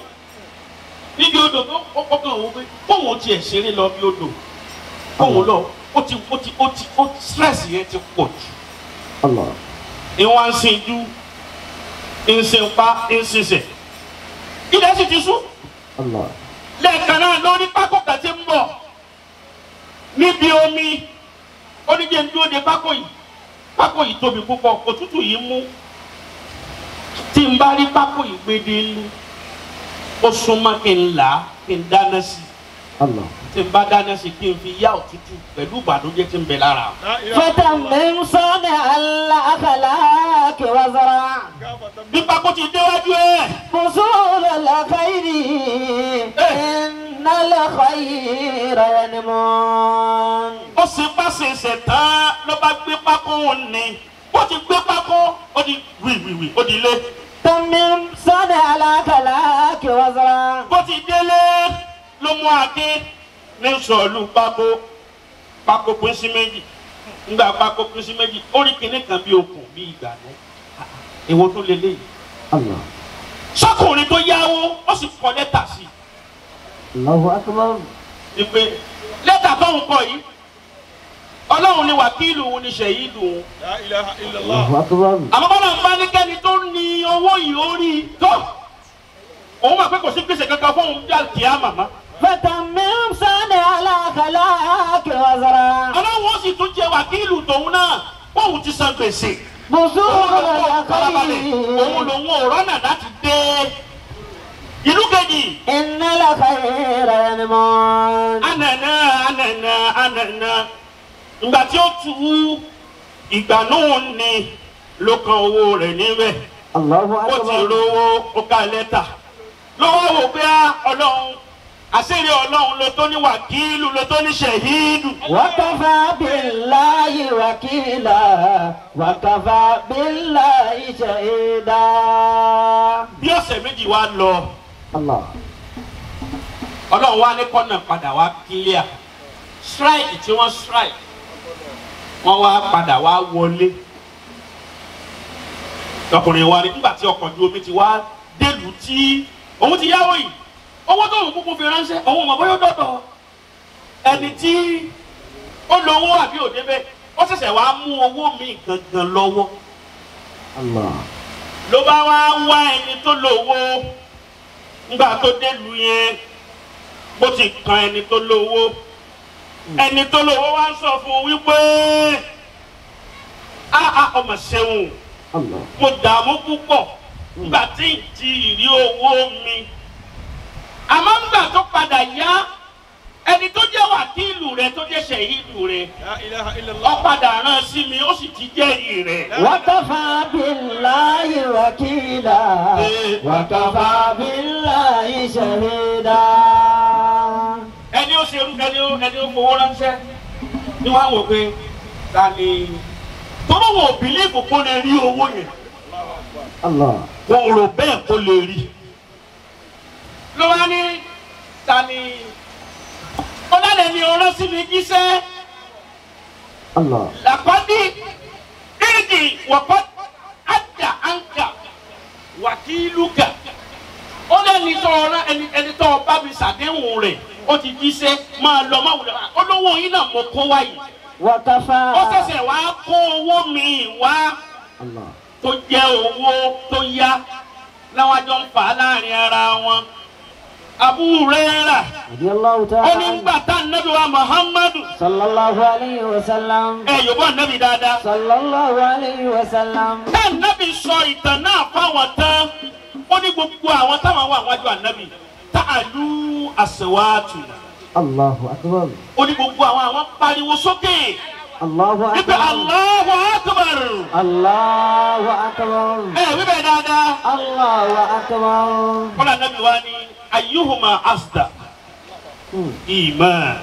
Níbi odò tó kọ́kọ́ òun pé kóun tiẹ̀ ṣeré lọ bí odò. Kóun lọ, ó ti stress yẹn ti pọ̀ jù. Allah. Ìwọ̀n ń sin ju, ń sin pa, ń sinsẹ̀. Ilẹ̀ sì ti sú. Allah. Lẹ́ẹ̀kan náà lórí pákó kan tí ń bọ̀ níbi omi. Ó ní jẹ́ ń dúró de pákó yìí. Pákó yìí tóbi púpọ̀, òtútù yìí mú. Tí n bá rí pákó yìí gbé dé inú, ó súnmọ́ kí n là á, kí n dáná sí i. Allah. Tí n bá dáná sí kí n fi yá òtútù pẹ̀lú ìbànújẹ́ tí ń bẹ lára. Fatammim sani ala khalaqi wazra. Bí pákó ti déwájú ẹ̀. Fusul al-khayri innal khayra yanmun. Ó sì bá ṣẹ̀ṣẹ̀ tán ló bá gbé pákó òun ni. Ó ti gbé pákó, ó di wìwìwì, ó di ilé. Tammim sani ala khalaqi wazra. Bó ti délé ló mú àáké ní sọ̀lù pákó. Pákó pín sí méjì. Ńgbà pákó pín sí méjì, ó rí kinní kan bí okùn bí ìgbàanú. Èwo tó lélẹ̀ yìí? Allah. Sọ́kùnrin tó yáwó, ó sì kọ lẹ́tà sí i. Allahu akbar. Ìpè lẹ́tà tóun kọ yìí, Ọlọ́run ni wàkílù òun ni ṣẹ̀yídù òun. La ilaha illallah. Allahu akbar. Àmọ́ bọ́lá ń bá ní kẹ́ni tó ní owó yìí ó rí i tó. Òun mà pé kò sí gbèsè kankan fóun bí àkíyá màmá. Fatammim sani ala khalaqi wazra. Ọlọ́run ó sì tún jẹ wàkílù tòun náà, bóun ti san gbèsè. Fusul Farabalẹ̀, òun al-khayri lòun ò rọ́nà láti dé ìlú kejì. innal khayra yanmun. Ànànà ànànà ànànà. Ìgbà tí ó tu ìgbà náà ni ló kan owó rẹ̀ níbẹ̀. Allahu Ó ti akbar. rówó ó ká lẹ́tà. Lọ́wọ́ wò pé á Ọlọ́run àṣírí Ọlọ́run ló tó ní wàkílù ló tó ní ṣẹ̀hídù. Wakafa billahi wakila. Wakafa billahi shahida. Bí ọ̀sẹ̀ méjì wá lọ, Allah. Ọlọ́run wá ní kọ́nà padà wá clear. Strike tí wọ́n strike, wọ́n wá padà wá wọlé. Ọkùnrin wa ni nígbà tí ọkọ̀ ojú omi ti wá délùú tí òun ti yáwó yìí. Owó tó òun kúkú fi ránṣẹ́, òun mọ̀ bóyá ó dọ̀dọ̀ ẹni tí ó lówó àbí òde bẹ́ẹ̀. Ó ṣẹ̀ṣẹ̀ wá mú owó mi gangan lọ́wọ́. Allah. Ló bá wá wá ẹni tó lówó. Nígbà tó délùú yẹn, bó ti kan ẹni tó lówó. Ẹni tó lówó wá ń sọ fún un wípé áá ọmọ ṣeun, Allah. mo dààmú púpọ̀ nígbà tí n ti rí owó mi. Àmọ́ nígbà tó padà yá, ẹni tó jẹ́ wàkílù rẹ̀ tó jẹ́ ṣẹ̀yídù rẹ̀, La ilaha illallah. ó padà rán sí mi, ó sì ti jẹ́rìí rẹ̀. Wakafa billahi wakila. Wakafa billahi shahida. Ẹni ó ṣerú ẹni ó fowó ránṣẹ́ ni wọ́n á wò pé ta ni tọ́lọ́ wọn ò bìlíìfù kó lè rí owó yẹn. Allah. Wọn ò rò bẹ́ẹ̀ kó lè rí. Ló wá ní ta ni ọlọ́lẹ̀ ni ọ̀rọ̀ sí mi jíṣẹ́ Allah. làkọ́dí ìdí wọ̀kọ́ àdà ànkà wàkílùkà. Ó lẹ́ni tó ọ̀rọ̀ ẹni tó bá mi ṣàdéhùn rẹ̀ ó ti jíṣẹ́ máa lọ máa wùlọ. Olówó yín náà mo kó wáyìí. Wakafa. Ó ṣẹ̀ṣẹ̀ wá kó owó mi wá Allah. tó jẹ́ owó tó yá láwọn àjọ ń fà á láàrin ara wọn. Abu Hurairah Radiyallahu ó ta'ala ní anhu. gbà tá nàbí wa Muhammadu Sallallahu alayhi wa sallam. ẹ yòbọ̀ nàbí dáadáa. Sallallahu alayhi wa sallam. Tá nàbí sọ ìtàn náà fáwọn tán, ó ní gbogbo àwọn táwọn wà wájú ànábì tá àlú àṣewàtù. Allahu akbar. Ó ní gbogbo àwọn pariwo sókè. Allahu Wípé akbar. Allahu akbar. Allahu akbar. Ẹ wíbẹ̀ dáadáa. Allahu akbar. Kọ́lá nàbí wa ni ayyuhuma asda iman.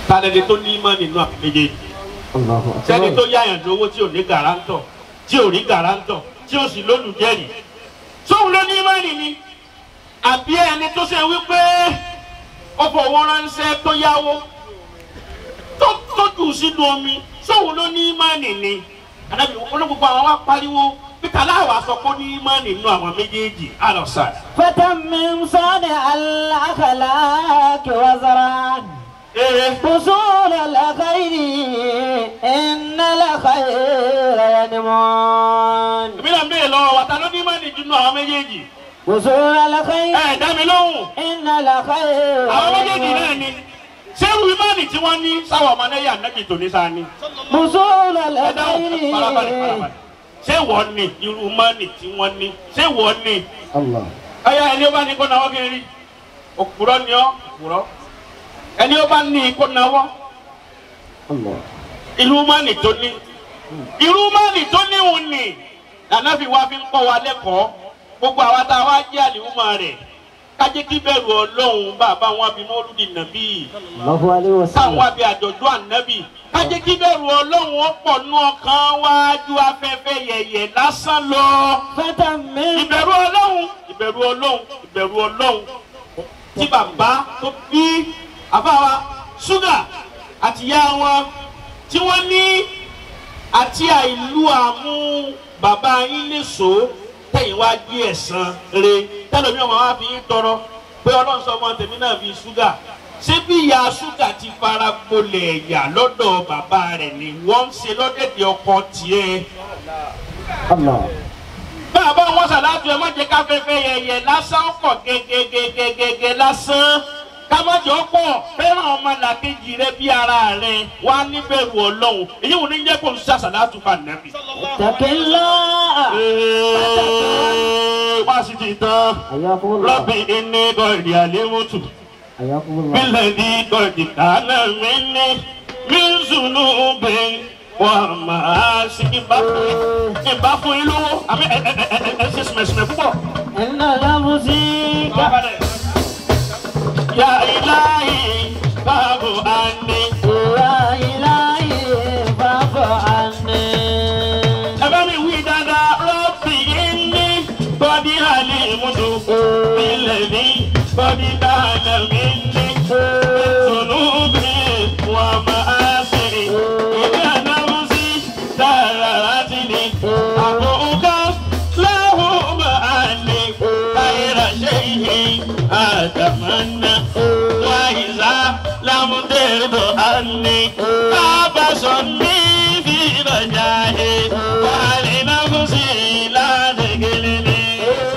Tàlẹ́ni tó ní ìmọ̀ nínú àfi méjèèjì. Sẹ́ni tó yáyàn lówó tí ò ní gàrántọ̀, tí ò rí gàrántọ̀, tí ò sì lólùjẹ́rìí. Sóhun ló ní ìmọ̀ ni. Àbí ẹni tó ṣe wípé ó fọwọ́ ránṣẹ́ tó yáwó tó jù sínú omi, sóhun ló ní ìmọ̀ ni. Ànábì olóògbé àwọn wa pariwo peter aláwọ̀ aṣọ kó ní ìmọ̀ nínú àwọn méjèèjì àlọ́sà. فتمم صانع الأخلاق وزرعا حصول الخير إن الخير ينمون. Èmi náà ń béèrè lọ́wọ́ wa ta ló ní ìmọ̀ nínú àwọn méjèèjì. حصول الخير Ẹ dá mi lóhùn. إن الخير Àwọn méjèèjì náà ni. Ṣé irú ìmọ̀nì tí wọ́n ní sáwọ́ ọmọ náà yà nẹ́bì tòní sáà ni? حصول Ẹ dáhùn farabalẹ̀ الخير farabalẹ̀. Ṣé wọ́n ní irú mọ́nì tí wọ́n ní? Ṣé wọ́n ní? Ọyá ẹni ó bá ní kó nawọ́ kí n rí. Òpùrọ́ ni ọ́, òpùrọ́. Ẹni ó bá ní kó nawọ́. Irú mọ́nì tó ní. Irú mọ́nì tó ní òun ni. Ànábì wa fi ń kọ́ wa lẹ́kọ̀ọ́. Gbogbo àwa tá a wá jẹ́ àlìhùmọ́ rẹ̀. Kájé kí bẹ̀rù Ọlọ́run bàbá wọn bí mọ́lúdì nàbí. Táwọn àbí àjọ̀dún ànábì. Kájé kí bẹ̀rù Ọlọ́run ó pọ̀ nú ọkàn wá ju afẹ́fẹ́ yẹ̀yẹ̀ lásán lọ. فتمم Ìbẹ̀rù Ọlọ́run, ìbẹ̀rù Ọlọ́run, ìbẹ̀rù Ọlọ́run. Tí bàbá tó bí àbáwa ṣúgà àti ìyá wọn tí wọ́n ní àti àìlú àmú bàbá yín lè so tẹ̀yìn wá gbé ẹ̀san re tẹ́lẹ̀mí ọmọ wa fi yín tọrọ pé Ọlọ́run sọ ọmọ tèmi náà fi ṣúgà. Ṣé bí ìyá ṣúgà ti fara gbolẹ̀ ẹ̀yà lọ́dọ̀ bàbá rẹ̀ ni wọ́n ń ṣe lọ́dẹ̀dẹ̀ ọkọ tiẹ̀? Bàbá wọn ṣàlàtú ẹ má jẹ́ ká fẹ́fẹ́ yẹyẹ lásán pọ̀ gẹ́gẹ́gẹ́gẹ́gẹ́ lásán ká má jọ pọ̀ fẹ́ràn ọmọ làkejì rẹ bí ara rẹ wá níbẹ̀rù Ọlọ́run èyí wò ní jẹ́ kó n ṣàṣàlátú fún Ànábì. اتق الله Wá sí ti tán rọ́bì ní gọ̀ọ̀dì àlémùtù bílẹ̀ ní gọ̀ọ̀dì kánà mí ní mí ń zùnú bẹ́ẹ̀ wọ́n máa ṣe ìbá fún yín lówó àmì ẹ ẹ ẹ ẹ ṣe sùmẹ̀sùmẹ̀ púpọ̀. إن المزيد Ya ilahi babu anni. يا إلهي فاعف عني. Ẹ bá mi wí dáadáa, Rabbi inni qad alimtu billadhi qad kana minni dhunubi wa ma'asi. Idha nafsi dararatni abuka lahu ma'ani khayra shay'in atamanna wa iza lam tardu anni abasonni fi rajahi wa li nafsi la tagilni.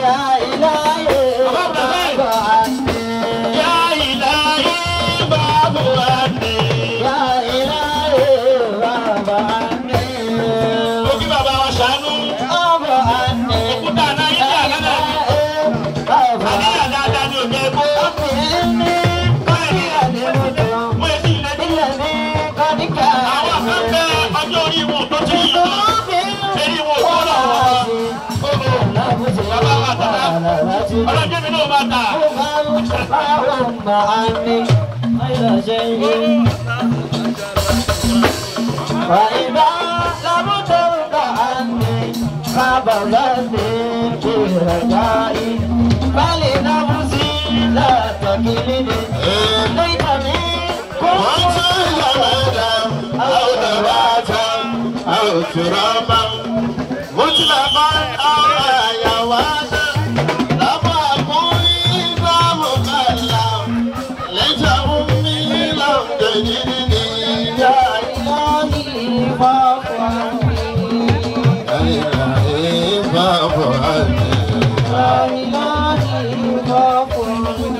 يا إلهي فاعف عني. Ya ilahi babu anni. يا إلهي فاعف عني. Mo kí bàbá wa ṣàánú. فاعف عني. Òkúta àná yín ní àná náà. فاعف Àníyàn dáadáa ni ò jẹ́ kó. عني. Mo èsì ìlẹ́jú. الذي قد كان Àwọn kan bẹ ọjọ́ orí wọn tó ti yí lọ. Eré wọn ò tó lọ́wọ́ wọn. Bàbá wa tàbá. Ọlọ́jọ́ mi náà máa tà. اللهم عني خير شيء وإذا لم ترض عني خاب ظني في رجائي فلنفسي لا تكلني ليتني كنت أو نباتا أو ترابا مطلقا أو حيوانا لم أكن إذا مكلم ليت أمي لم تجدني يا إلهي فاعف عني. إلهي فاعف عني. يا إلهي فاعف عني.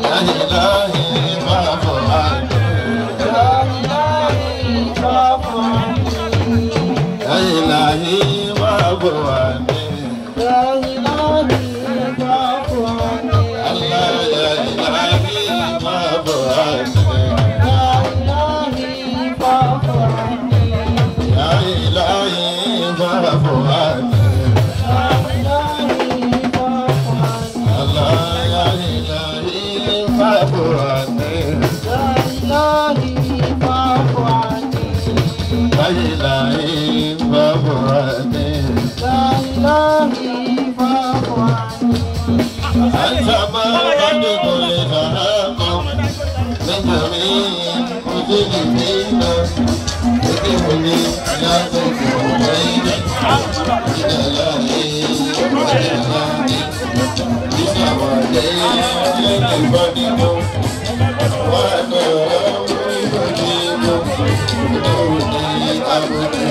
يا إلهي فاعف عني. يا إلهي فاعف عني. يا إلهي فاعف عني. يا إلهي فاعف عني. الله يا إلهي فاعف عني. يا إلهي فاعف عني. يا إلهي فاعف عني. يا إلهي فاعف عني. الله يا إلهي فاعف عني. يا إلهي عني. أنت ما قد قلت حقا من جميع مجرمين اكرمني لا تكرمين بجلالي وجلالي بسوادي الفضل وأنا أجيب دوني أبدو